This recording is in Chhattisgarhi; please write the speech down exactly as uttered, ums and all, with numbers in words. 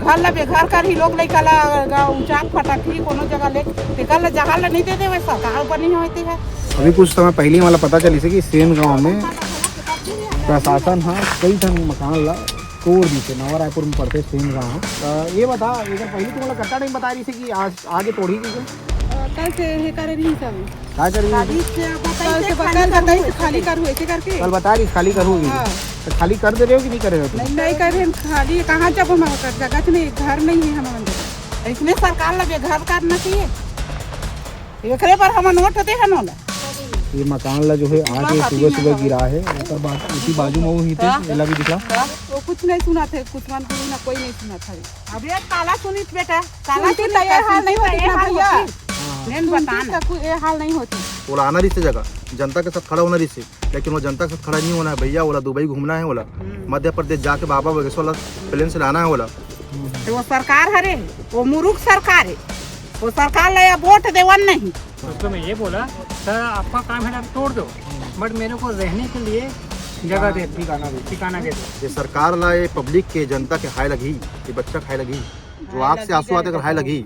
काल ला बेघर करही लोग, लइका ला गा-, उचाक फटकही कोनो जगह ले, तेकर ला जगह ला नहीं दे देवे सरकार, बनी होती है। अभी कुछ समय पहले ही मोला पता चलिस हे कि सेन गांव में प्रशासन ह कई ठन मकान ला तोड़ दिस हे। नवा रायपुर में पड़थे सेन गांव। त ये बता, एकर पहले तुमन ला कतना टाइम बता रहिस हे कि आज आगे तोड़ही कहिके? अ, कल से ये करे रहिस हे। का कर रही है? कल से बता, कल बताइस खाली करहू ऐसे करके। कल बता रही खाली करहू भी। हाँ। तो खाली कर दे रहे हो कि नहीं कर रहे हो तुम? नहीं, नहीं कर रहे हैं खाली, कहाँ जब हम कर जगह नहीं, घर नहीं है हमारे अंदर। इसमें सरकार लगे घर करना चाहिए, एकरे पर हम नोट होते हैं नोला। ये मकान ला जो है आज सुबह सुबह गिरा है, ओकर बाद इसी बाजू में वो ही थे, हाँ। एला भी दिखा। हाँ, वो कुछ नहीं सुना थे, कुछ मन कोई ना कोई नहीं सुना था। अबे काला सुनित बेटा, काला सुनती सुनित तो ये का हाल नहीं सुनती होती तो ये ना हाल भैया। होती। हाँ। नेन सुनती बताना। तो कोई ये हाल नहीं होती। ओला आना रिसे जगह, जनता के साथ खड़ा होना रिसे, लेकिन वो जनता के साथ खड़ा नहीं होना है भैया। ओला दुबई घूमना है, ओला हम्म। मध्य प्रदेश जाके बाबा बागेश्वर ला प्लेन से लाना है ओला। तो वो सरकार हरे, वो मुरुख सरकार है, वो सरकार ला ये वोट देवन नहीं। उसको मैं ये बोला, सर आपका काम है ना तोड़ दो, बट मेरे को रहने के लिए जगह दे दो, ठिकाना दे दो। ठिकाना दे दो। ये सरकार ला ये पब्लिक के, जनता के हाय लगी, ये बच्चा खाए लगी, जो आँख से आंसू आते कर हाय लगी।